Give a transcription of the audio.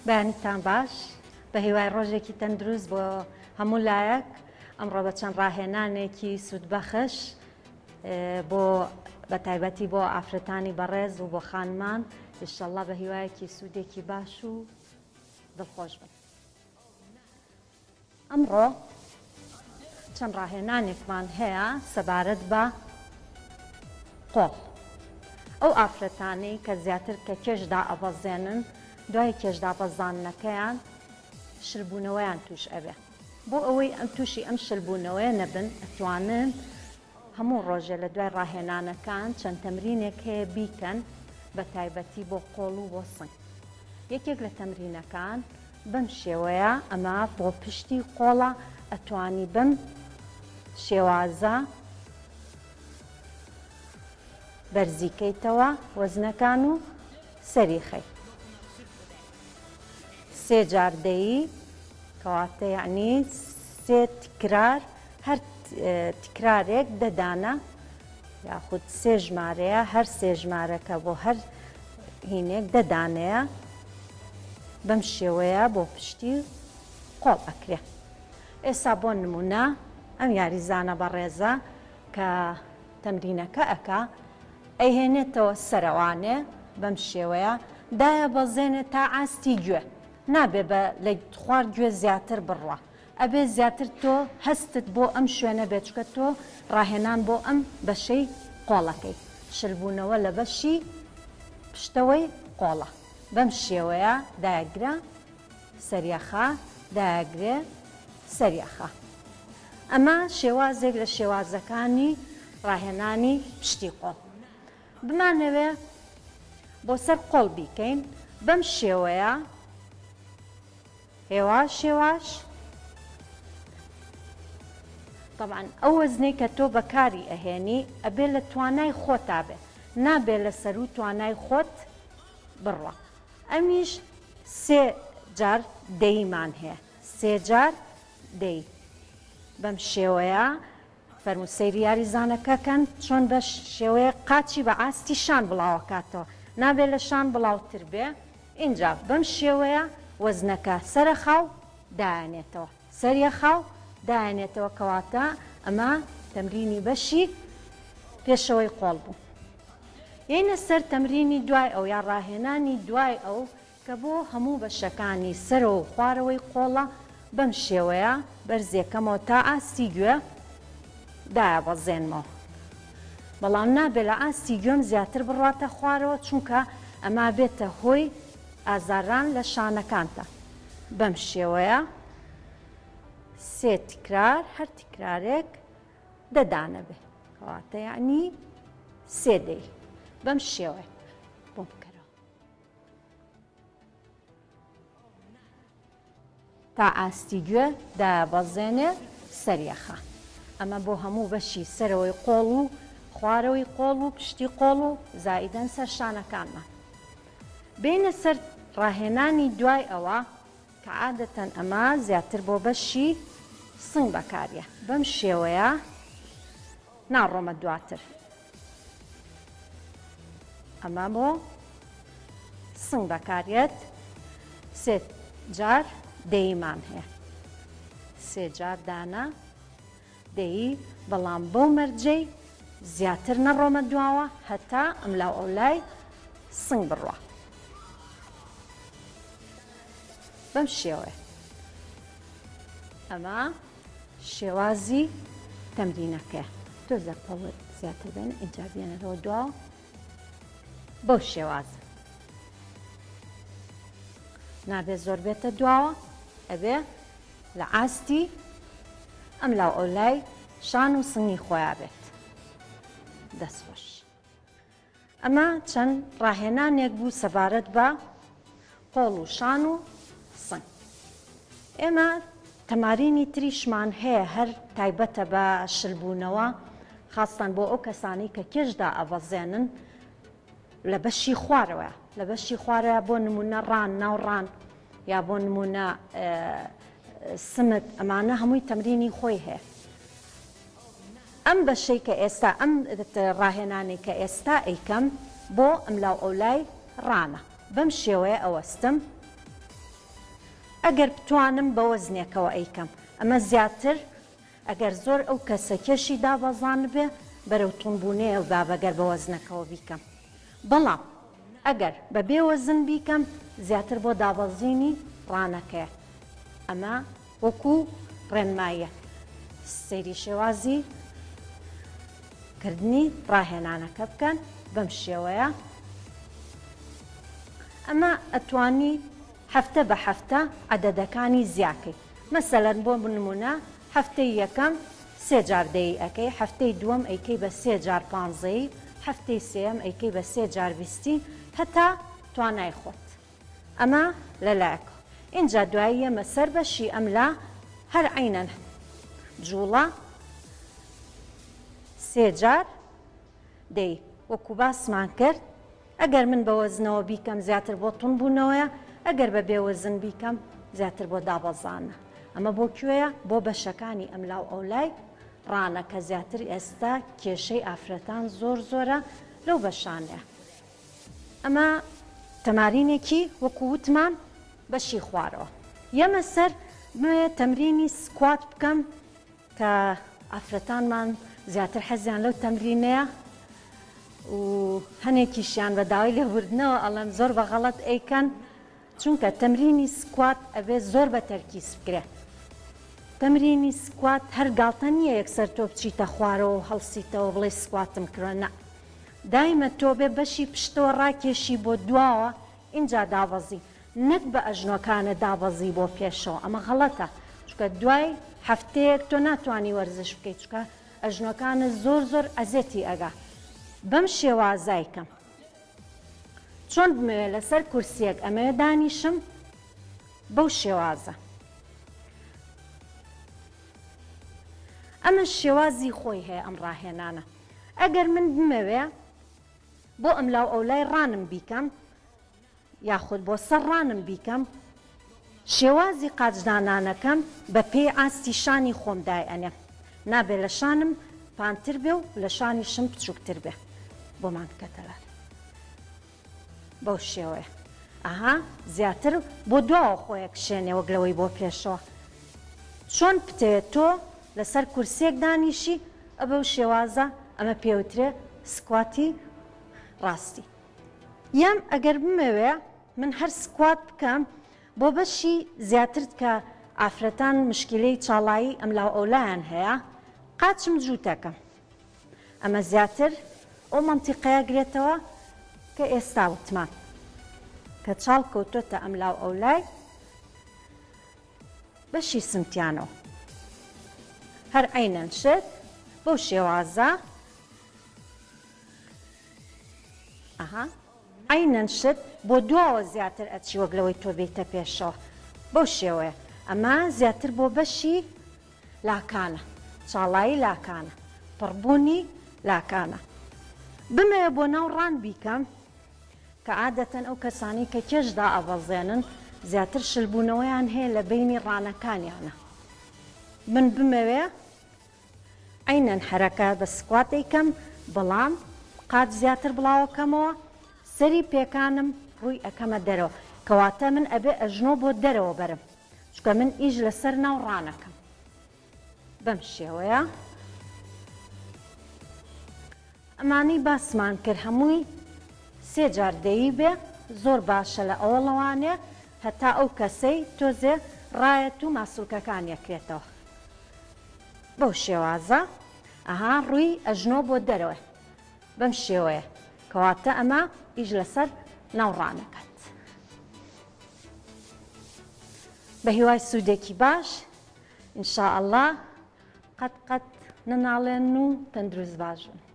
بەیانیتان باش بە هیوای ڕۆژێکی تەندروست بۆ هەموو لایەک ئەمڕۆ بە چەند ڕاهێنانێکی سوودبەخش بۆ بە تایبەتی بۆ ئافرەتانی بەڕێز و بۆ خانمان ئیشەڵڵا بە هیوایەکی سوودێکی باش و دڵخۆش بن. ئەمڕۆ چەند ڕاهێنانێکمان هەیە سەبارەت بە قۆڵ. ئەو ئافرەتانەی کە زیاتر کە کێش دائەبەزێنن دوای کێش دابەزاندنەکەیان شلبوونەوەیان توش ئەبێ. بۆ ئەوەی ئەم توشی ئەم شلبوونەوەیە نەبن ئەتوانن هەموو ڕۆژێ لە دوای ڕاهێنانەکان چەند تەمرینێک هەیە بیکەن بە تایبەتی بۆ قۆڵ و بۆ سنگ. یەکێک لە تەمرینەکان بەم شێوەیە ئەمە بۆ پشتی قۆڵە ئەتوانی بەم شێوازە بەرزی کەیتەوە وەزنەکان و سەری خەی سێ جار دەیی کەواتە یعنی سێ تکرار هەر تکرارێک دە دانە یاخود سێ ژمارەیە هەر سێ ژمارەکە بۆ هەر هینێک دە دانەیە بەم شێوەیە بۆ پشتی قۆڵ ئەکرێ ئێستا بۆ نمونە ئەم یاریزانە بەڕێزە کە تەمرینەکە ئەکا ئەیهێنێتەوە سەرەوانێ بەم شێوەیە دایە بەزێنێ تا ئاستی گوێ نابێ بە لە خوار گوێ زیاتر بڕوا ئەبێ زیاتر تۆ هەستت بۆ ئەم شوێنە بێت چونکە تۆ ڕاهێنان بۆ ئەم بەشەی قۆڵەکەی شلبوونەوە لە بەشی پشتەوەی قۆڵە بەم شێوەیە دایەگرە سەریەخە دایەگرێ سەریەخە ئەمە شێوازێک لە شێوازەکانی ڕاهێنانی پشتی قۆڵ بمانەوێ بۆ سەر قۆڵ بیکەین بەم شێوەیە هێواش هێواش تەبعەن ئەو وەزنەی کە تۆ بەکاری ئەهێنی ئەبێ لە توانای خۆتا بێ نابێ لە سەروو توانای خۆت بڕوا ئەمیش سێ جار دەیمان هەیە سێ جار دەی بەم شێوەیە فەرموو سەیری یاریزانەکە کەن چۆن بە شێوەیەک قاچی بە ئاستی شان بڵاوەکاتەوە نابێ لە شان بڵاوتر بێ ئینجا بەم شێوەیە وەزنەکە سەرەخا و دایەنێتەوە سەریەخا و دایەنێتەوە کەواتە ئەمە تەمرینی بەشی پێشەوەی قۆڵ بوو یەینە سەر تەمرینی دوای ئەو یا ڕاهێنانی دوای ئەو کە بۆ هەموو بەشەکانی سەرەوە و خوارەوەی قۆڵە بەم شێوەیە بەرزێکەمەوە تا ئاستی گوێ دایەبەزێنمەوە بەڵام نابێ لە ئاستی گوێم زیاتر بڕواتە خوارەوە چونکە ئەمە بێتە هۆی ئازاران لە شانەکانتا بەم شێوەیە سێ تکرار هەر تکرارێک دە دانە بێ کەواتە یعنی سێ دەی بەم شێوەیە بۆم بکەرەوە. تا ئاستی گوێ دایەبەزێنێ سەریەخە. ئەمە بۆ هەموو بەشی سەرەوەی قۆڵ و خوارەوەی قۆڵ و پشتی قۆڵ و زائیدەن سەر شانەکانمان. بێینە سەر ڕاهێنانی دوای ئەوە کە عادەتەن ئەمە زیاتر بۆ بەشی سنگ بەکاریە. بەم شێوەیە ناڕۆمە دواتر. ئەمە بۆ سنگ بەکاریەت سێ جار دەیمان هەیە سێ جار دانە دەی بەڵام بەو مەرجەی زیاتر نەڕۆمە دواوە هەتا ئەملاو ئەولای سنگ بڕوا بەم شێوەیە ئەمە شێوازی تەمرینەکەیە تۆزە پەڵت زیاتر بێنە ئینجا بێنەرەوە دواوە بەو شێوازە نابێت زۆر بێتە دواوە ئەبێ لە ئاستی ئەم لاو ئەو لای شان و سنگی خۆیان بێت دەستخۆش ئەمە چەند ڕاهێنانێک بوو سەبارەت بە قۆڵ و شان و سنگ. ئێمە تەمارینی تریشمان هەیە هەر تایبەتە بە شلبوونەوە خاستان بۆ ئەو کەسانەی کە کێش دائەبەزێنن لە بەشی خوارەوە لە بەشی خوارەوە بۆ نمونە ڕان ناو ڕان یا بۆ نمونە سمت ئەمانە هەمووی تەمرینی خۆی هەیە. ئەم بەشەی کە ئێستا ئەم ڕاهێنانەی کە ئێستا ئەیکەم بۆ ئەملاو ئەولای ڕانە بەم شێوەیە ئەوەستم. ئەگەر بتوانم بە وەزنێکەوە ئەیکەم ئەمە زیاتر ئەگەر زۆر ئەو کەسە کێشی دابەزاندبێ بەرەو توندبوونەیە بابە گەر بە وەزنەکەوە بیکەم بەڵام ئەگەر بە بێ وەزن بیکەم زیاتر بۆ دابەزینی ڕانەکەیە ئەمە وەکو ڕێنماییە سەیری شێوازی کردنی ڕاهێنانەکە بکەن بەم شێوەیە ئەمە ئەتوانی هەفتە بە هەفتە عەدەدەکانی زیاکەی مەسەلەن بۆ نمونە هەفتەی یەکەم سێ جار دەی ئەکەی هەفتەی دووەم ئەیکەی بە سێ جار پانزەیی هەفتەی سێیەم ئەیکەی بە سێ جار بیستی هەتا توانای خۆت ئەمە لە لایەکەوە ئینجا دوایی یەمە سەر بەشی ئەم لا هەر عەینەن جوڵە سێ جار دەی وەکو باسمان کرد ئەگەر من بە وەزنەوە بیکەم زیاتر بۆ توند بوونەوەیە، ئەگەر بە بێ وەزن بیکەم زیاتر بۆ دابەزانە. ئەمە بۆ کوێیە؟ بۆ بەشەکانی ئەملاو ئەولای ڕانە کە زیاتر ئێستا کێشەی ئافرەتان زۆر زۆرە لەو بەشانەیە. ئەمە تەمارینێکی وەکو وتمان بەشی خوارەوە. یەمە سەر بمەوێ تەمرینی squat بکەم کە ئافرەتانمان زیاتر حەزیان لەو تەمرینەیە و هەنێکیشیان بە داوای لێبوردنەوە ئەڵێم زۆر بە غەڵەت ئەیکەن چونکە تەمرینی squat ئەبێ زۆر بە تەرکیز بکرێ تەمرینی squat هەر گاڵتە نییە یەکسەر تۆ بچیتە خوارەوە و هەڵسیتەوە بڵێ squat م کردوە نا دایمە تۆ بێ بەشی پشتەوە ڕاکێشی بۆ دواوە ئینجا دابەزی نەک بە ئەژنۆکانت دابەزی بۆ پێشەوە ئەمە غەڵەتە چونکە دوای هەفتەیەک تۆ ناتوانی وەرزش بکەیت چونکە ئەژنۆکانت زۆر زۆر ئەزێتی ئەگا بەم شێوازای کەم چۆن بمەوێ لەسەر کورسیەک ئەمەوێ دانیشم بەو شێوازە ئەمە شێوازی خۆی هەیە ئەم ڕاهێنانە ئەگەر من بمەوێ بۆ ئەملاو ئەولای ڕانم بیکەم یاخود بۆ سەر ڕانم بیکەم شێوازی قاچ دانانەکەم بە پێی ئاستی شانی خۆم دایئەنێم نابێ لە شانم پانتر بێ و لە شانیشم بچوکتر بێ بۆمان بکەتە لار بەو شێوەیە ئەها زیاتر بۆ دواوە خۆی ئەکشێنێ وەک لەوەی بۆ پێشەوە چۆن بتەوێت تۆ لەسەر کورسیەک دانیشی ئەبەو شێوازە ئەمە پێوترێ squat ی ڕاستی یان ئەگەر بمەوێ من هەر squat بکەم بۆ بەشی زیاتر کە ئافرەتان مشکیلەی چاڵایی ئەملاو ئەولایان هەیە قاچم جووتەکەم ئەمە زیاتر ئەو مەنتیقەیە گرێتەوە کە ئێستا وتمان کە چاڵ کەوتۆتە ئەملاو ئەولای بەشی سمتیانەوە هەر عەینەن شت بەو شێوازە ئەها عەینەن شت بۆ دواوە زیاتر ئەچی وەک لەوەی تۆ بێیتە پێشەوە بەو شێوەیە ئەمە زیاتر بۆ بەشی لاکانە چاڵایی لاکانە پڕبوونی لاکانە بمەوێ بۆ ناو ڕان بیکەم کە عادەتەن ئەو کەسانەی کە کێش دائەبەزێنن زیاتر شلبوونەوەیان هەیە لە بەینی ڕانەکانیانە من بمەوێ عەینەن حەرەکە بە squat ئەیکەم بەڵام قاچ زیاتر بڵاوەکەمەوە سەری پێکانم ڕووی ئەکەمە دەرەوە کەواتە من ئەبێ ئەژنۆ بۆ دەرەوە بەرم چونکە من ئیش لەسەر ناو ڕانەکەم بەم شێوەیە ئەمانەی باسمان کرد هەمووی سێ جار دەیی بێ زۆر باشە لە ئەوەڵەوانێ هەتا ئەو کەسەی تۆزێ ڕایەت و ماسولکەکان یەکرێتەوە بەو شێوازە ئەها ڕووی ئەژنۆ بۆ دەرەوە بەم شێوەیە کەواتە ئەمە ئیش لەسەر ناو ڕانەکات بە هیوای سوودێکی باش ان شاء اللە قەت قەت نەناڵێن و تەندروست باش بن.